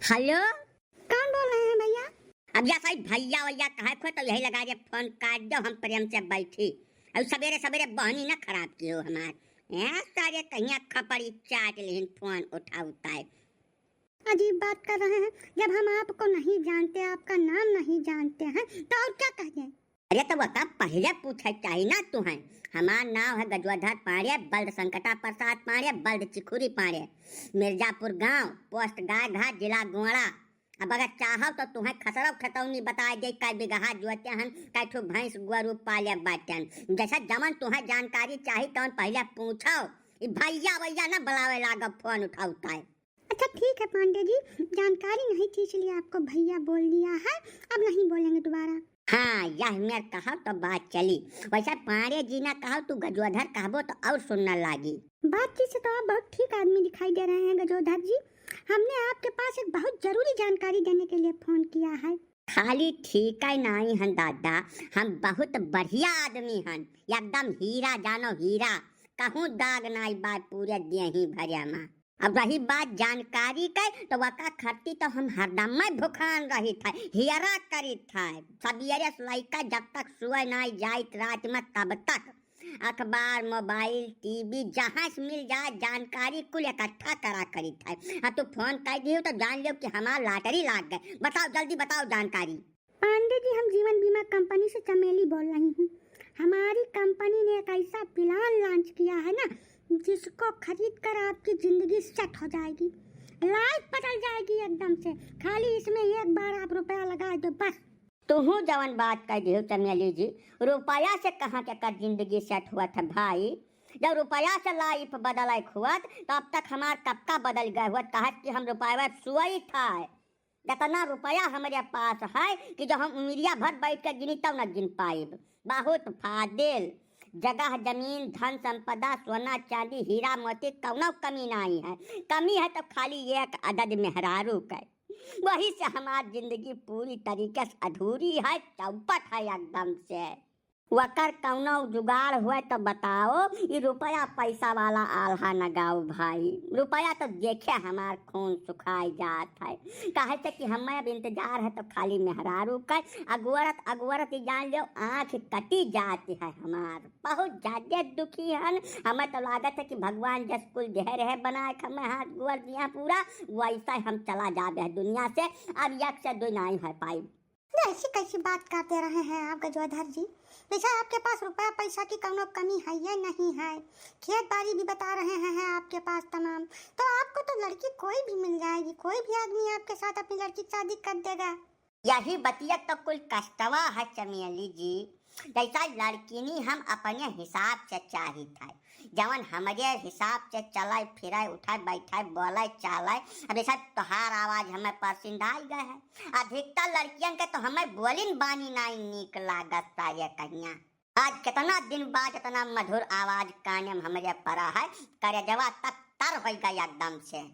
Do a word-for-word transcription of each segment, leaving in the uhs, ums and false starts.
हेलो, कौन बोल रहे हैं भैया? अब या साहब भैया वैया कहे खो तो यही लगा दे, फोन काट दो, हम प्रेम से बैठी। अब सवेरे सवेरे बहनी ना खराब की हो हमार। हैं, सारे कहिया खपड़ी चाट लेहिन, फोन उठाउता है। अजीब बात कर रहे हैं, जब हम आपको नहीं जानते, आपका नाम नहीं जानते हैं, तो और क्या कह दें? अरे तो वका पहिले पूछे चाही ना तुहैं। हमार नाव है गजोधर पांड़े, बल्द संकटा प्रसाद पांड़े, बल्द चिखुरी पांड़े, मिर्जापुर गांव, पोस्ट गायघाट, जिला गोंडा। अब अगर चाहो तो तुहैं खसरौ खतौनी बताए दे, कै बिगहा जोते हन, कै ठो भैंस गोरू पाले बाटेन। जैसा जमन तुहैं जानकारी चाही तौन पहिले पूछो। ई भैया वैया ना बुलावे लागब, फोन उठाउता है। अच्छा ठीक है पांडे जी, जानकारी नहीं थी इसलिए आपको भैया बोल दिया है, अब नहीं बोलेंगे दोबारा। हाँ, यह मेर कहब तो बात चली। वैसे पांडे जी ना कहब, तू गजोधर कहबो तो और सुनना लागी। बातचीत से तो आप बहुत ठीक आदमी दिखाई दे रहे हैं गजोधर जी। हमने आपके पास एक बहुत जरूरी जानकारी देने के लिए फोन किया है। खाली ठीक है नाई हन दादा, हम बहुत बढ़िया आदमी हन, एकदम हीरा जानो हीरा, कहूँ दाग नाई बा पूरे देही भरिया मा। अब रही बात जानकारी के, तो वका खरती तो हम हरदम में भुखान रहित है, हियरा करित है। सबियरे से लइका जब तक सोए नाई जाइत रात में, तब तक अखबार, मोबाइल, टीवी जहाँ से मिल जाए जानकारी कुल इकट्ठा करा करित है। हाँ, तू फोन कर दियो तो जान लियो कि हमार लॉटरी लाग गए। बताओ, जल्दी बताओ जानकारी। पांडे जी, हम जीवन बीमा कंपनी से चमेली बोल रही हूँ। हमारी कंपनी ने एक ऐसा प्लान लॉन्च किया है ना, जिसको खरीद कर आपकी जिंदगी सेट हो जाएगी, लाइफ बदल जाएगी एकदम से। खाली इसमें एक बार आप रुपया लगा दो बस। तुहू जवन बात कह दियो चमेली जी, रुपया से कहाँ के कर जिंदगी सेट हुआ था भाई? जब रुपया से लाइफ बदल हुआ तो अब तक हमार कब का बदल गए हुआ, कहा कि हम रुपया सोई था। इतना रुपया हमरे पास है कि जो हम उमिरिया भर बैठ के गिनी तब न गिन पाइब। बहुत फादिल। जगह, जमीन, धन, संपदा, सोना, चांदी, हीरा, मोती, कौनो कमी नहीं है। कमी है तो खाली एक अदद मेहरारू के। वही से हमार जिंदगी पूरी तरीके से अधूरी है, चौपट है एकदम से। वकर कौनो जुगाड़ हुए तो बताओ, ई रुपया पैसा वाला आल्हा न गाओ भाई। रुपया तो देखे हमार खून सुखाई जात है, काहे से कि हमें अब इंतजार है तो खाली मेहरारू का। अगुअरत अगुअरत ई जान लो आँख कटी जाती है हमार। बहुत ज्यादा दुखी हन। हमें तो लागत है कि भगवान जस कुल देह रहे बनाए के हमें हाथ गोड़ दिया पूरा, वैसा हम चला जाबे है दुनिया से। अब एक से दो नहीं है पाई। अरे ऐसी कैसी बात करते रहे हैं आप गजोधर जी? वैसे आपके पास रुपया पैसा की कौनो कमी है या नहीं है? खेत बाड़ी भी बता रहे हैं, हैं आपके पास तमाम, तो आपको तो लड़की कोई भी मिल जाएगी, कोई भी आदमी आपके साथ अपनी लड़की की शादी कर देगा। यही बतिया तो कुल कष्टवा है चमेली जी। जैसा लड़किनी हम अपने हिसाब से चाहित है, जवन हमरे हिसाब से चले फिरे, उठे बैठे, बोले चाले। अब जैसा तोहार आवाज हमें पसंद आई गए है। अधिकतर लड़कियन के तो हमें बोलिन बानी नाई नीक लागत सारे कहिया। आज कितना दिन बाद इतना मधुर आवाज काने में हमरे पड़ा है, करेजवा तक तर हो गया एकदम से।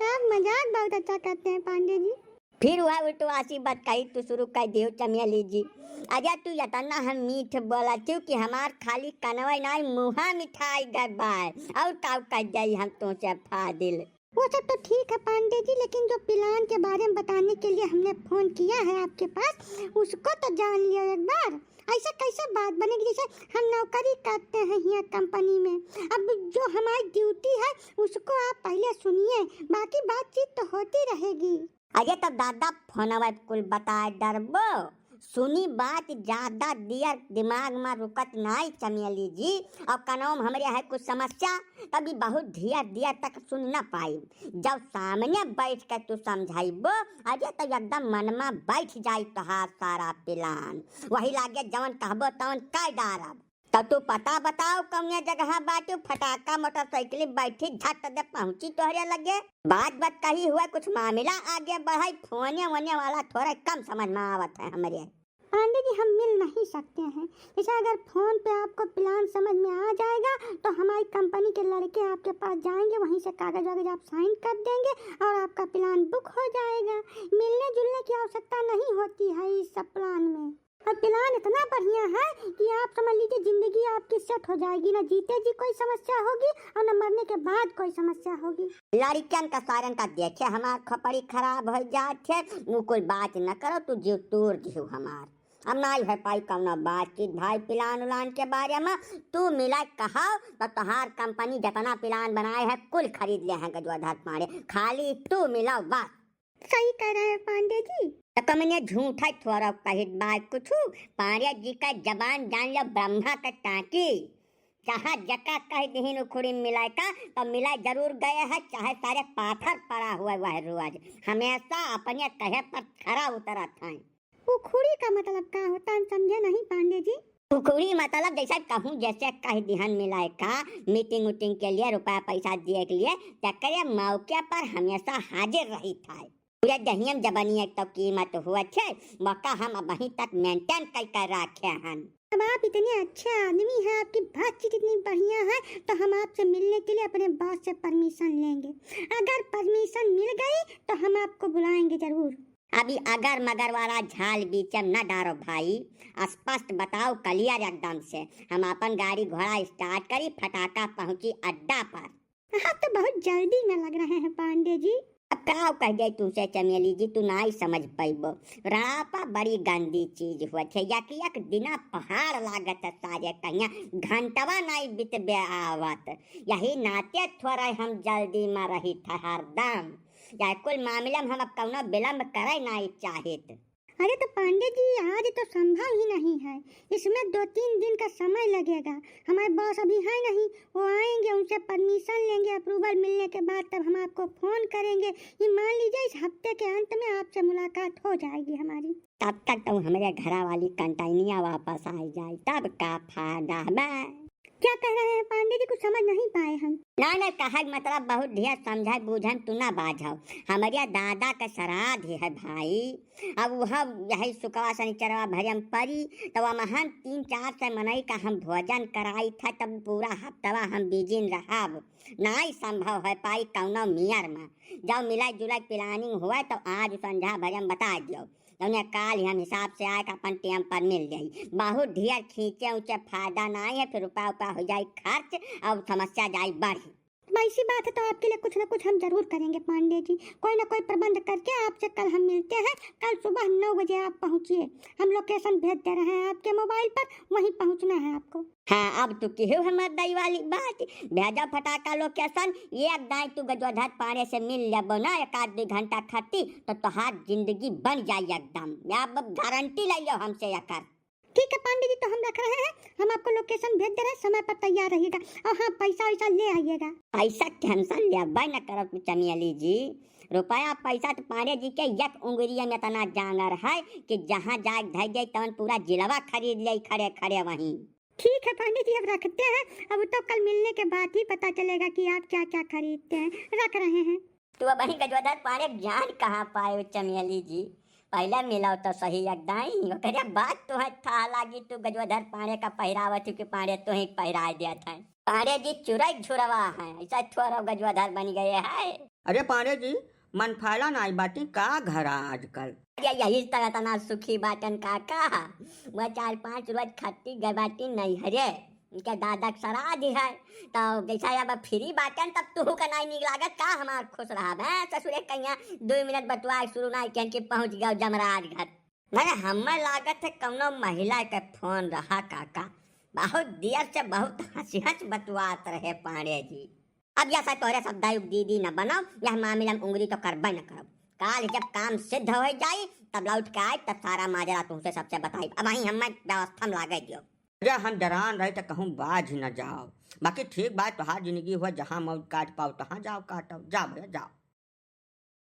आप मजाक बहुत अच्छा करते हैं पांडे जी। फिर वह उल्टवासी बात कही तू शुरू कर दियो चमेली जी। अरे तू इतना हम मीठ बोला थी कि हमार खाली कनवे नाई मुहा मिठाई गए बाय। और काउ कर जाई हम तुमसे फादिल। वो सब तो ठीक है पांडे जी, लेकिन जो प्लान के बारे में बताने के लिए हमने फोन किया है आपके पास, उसको तो जान लियो एक बार। ऐसा कैसे बात बनेगी जैसे हम नौकरी करते हैं यहाँ कंपनी में? अब जो हमारी ड्यूटी है उसको आप पहले सुनिए, बाकी बातचीत तो होती रहेगी। अरे तो दादा फोनवा पे कुल बताए डरबो। सुनी बात ज्यादा दियर दिमाग में रुकत नाई चमेली जी, और कनवा में हमरे है कुछ समस्या, तभी बहुत धियर दियर तक सुन ना पाई। जब सामने बैठ के तू समझाइबो, अरे तो एकदम मन में बैठ जाई तोहार सारा प्लान। वही लागे जवन कहबो तवन कर डारब। तो तू पता बताओ कौने जगह बाटू, फटाका मोटरसाइकिल बैठी झट दे पहुंची तोहरे लगे। बात बात कही हुआ कुछ मामला आगे बढ़ाई, फोने वोने वाला थोड़ा कम समझ में आवत है हमरे। पांडे जी, हम मिल नहीं सकते हैं। जैसे अगर फोन पे आपको प्लान समझ में आ जाएगा तो हमारी कंपनी के लड़के आपके पास जाएंगे, वहीं से कागज वागज आप साइन कर देंगे और आपका प्लान बुक हो जाएगा। मिलने जुलने की आवश्यकता नहीं होती है इस सब प्लान में। और plan इतना बढ़िया है कि आप समझ लीजिए, जिंदगी आपकी set हो जाएगी, ना जीते जी कोई समस्या होगी और ना मरने के बाद कोई समस्या होगी। लड़कियन का सारन का देखे हमार खोपड़ी खराब हो जात है, वो कोई बात न करो, तू जीव तोड़ दिहु हमार। अब नाई हो पाई कौनो बातचीत भाई plan उलान के बारे में। तू मिला कहा तो तोहार company जितना plan बनाए है कुल खरीद ले हैं गजोधर पांडे, खाली तू मिला बस। सही कह रहे हैं पांडे जी। तो कमने झूठा थोड़ा कहित बात कुछ, पांडे जी का जबान जान लो ब्रह्मा का टांकी। चाहे जका कह दिहिन उखुड़ी मिलाए का, तो मिलाए जरूर गए है, चाहे सारे पाथर पड़ा हुआ वह रोज। हमेशा अपने कहे पर खरा उतरत हैं। उखुड़ी का मतलब का होता है, हम समझे नहीं पांडे जी। उखुड़ी मतलब जैसे कहूँ जैसे कह दिहन मिलाए का, meeting उटिंग के लिए रुपया पैसा दिए के लिए, तकरे मौके पर हमेशा हाजिर रही था। पूरे दहियम जबनी एक तो कीमत हुआ छे, मौका हम अबहीं तक maintain कर कर रखे हन। अब आप इतने अच्छे आदमी हैं, आपकी बातचीत इतनी बढ़िया है, तो हम आपसे मिलने के लिए अपने boss से permission लेंगे। अगर permission मिल गई तो हम आपको बुलाएंगे जरूर। अभी अगर मगर वाला झाल बीच में न डारो भाई, स्पष्ट बताओ, clear एकदम से। हम अपन गाड़ी घोड़ा start करी, फटाका पहुंची अड्डा पर। आप तो बहुत जल्दी में लग रहे हैं पांडे जी। अब का कह जाए तुमसे चमेली जी, तू नाई समझ पैबो। रड़ापा बड़ी गंदी चीज हुआ थे, या कि एक दिना पहाड़ लागत है सारे कहिया, घंटवा नाई बितबे आवत। यही नाते थोड़ा हम जल्दी में रही था हरदम। या कुल मामला में हम अब कौनो विलम्ब करे नाई चाहित। अरे तो पांडे जी, आज तो संभव ही नहीं है, इसमें दो तीन दिन का समय लगेगा। हमारे boss अभी है नहीं, वो आएंगे, उनसे permission लेंगे, approval मिलने के बाद तब हम आपको phone करेंगे। ये मान लीजिए, इस हफ्ते के अंत में आपसे मुलाकात हो जाएगी हमारी। तब तक तो हमारे घरा वाली कंटाइनिया वापस आ जाए, तब का फायदा बा? क्या कह रहे हैं पांडे जी, कुछ समझ नहीं पाए हम। ना ना, कहे के मतलब बहुत ढेर समझाए बूझन तू ना बाझाओ। हमरे दादा का श्राद्ध है भाई, अब वह यही शुक्रवा शनिचरवा भरियम परी, तब हमहन तीन चार सौ मनई का हम भोजन कराई था, तब पूरा हफ्तवा हम बिजिन रहब। नाई संभव है पाई कौनो मियर में। जब मिला जुला planning हुआ तो आज संझा भरियम बता दियो। जौने काल ही हम हिसाब से आए के अपन टेम पर मिल जाई। बहुत ढेर खींचे ऊंचे फायदा नाई है, फिर रुपया उपया हो जाई खर्च और समस्या जाई बढ़ी। अब ऐसी बात है तो आपके लिए कुछ ना कुछ हम जरूर करेंगे पांडे जी, कोई ना कोई प्रबंध करके आपसे कल हम मिलते हैं। कल सुबह नौ बजे आप पहुंचिए, हम location भेज दे रहे हैं आपके mobile पर, वहीं पहुंचना है आपको। हाँ, अब तू केहू हमार दई वाली बात, भेजा फटाका location, एक दाई तू गजोधर पांडे से मिल लेबो ना एक आध दो घंटा खट्टी, तो तोहार जिंदगी बन जाई एकदम। अब गारंटी ले लो हमसे एकर। ठीक है पांडे जी, तो हम रख रहे हैं, हम आपको location भेज दे रहे हैं, समय पर तैयार रहिएगा। और हाँ, पैसा वैसा ले आइएगा। पैसा tension लेबे न करब चमेली जी, रुपया पैसा तो पांडे जी के एक उंगलिया में इतना जांगर है कि जहाँ जाए धर जाए तवन पूरा जिलवा खरीद ले खड़े खड़े वहीं। ठीक है पांडे जी, अब रखते हैं, अब तो कल मिलने के बाद ही पता चलेगा कि आप क्या क्या खरीदते हैं। रख रहे हैं। तू अबहीं गजोधर पांडे जान कहाँ पाए चमेली जी, पहले मिलाओ तो सही एक दाई, ओकरे बाद तुहे था लागी तू गजोधर पांडे का पहिरावत हो कि पांडे तुहे पहिराए देत है। पांडे जी चुरई झुरवा है, ऐसा थोड़ा गजोधर बन गए है। अरे पांडे जी, मन फायला नाई बाटी का घरा आजकल? अरे यही तरह तना सुखी बाटन काका, वह चार पांच रोज खट्टी गए बाटी नैहरे, उनके दादा के श्राद्ध है, तो जैसा अब free बाटन तब तुहू का नाई नीक लागत का हमार खुश रहब, हैं? ससुरे कहिया दो मिनट बतुआ शुरू नाई कहन के पहुंच गयो जमराज घर। मने हमें लागत है कौनो महिला के फोन रहा काका, बहुत देर से बहुत हंसी हंस बतुआत रहे पांडे जी। अब यह सब तोहरे सब दायुक दीदी न बनाओ, यह मामला में उंगली तो करबे न करब। काल जब काम सिद्ध हो जाई तब लौट के आई तब सारा माजरा तुमसे सबसे बताई। अब वहीं हमें व्यवस्था में लागे दियो। अरे हम डरान रहे तो कहूँ बाझ न जाओ, बाकी ठीक बात तोहार जिंदगी हुआ, जहाँ मौज काट पाओ तहाँ जाओ काटो, जाओ भैया जाओ।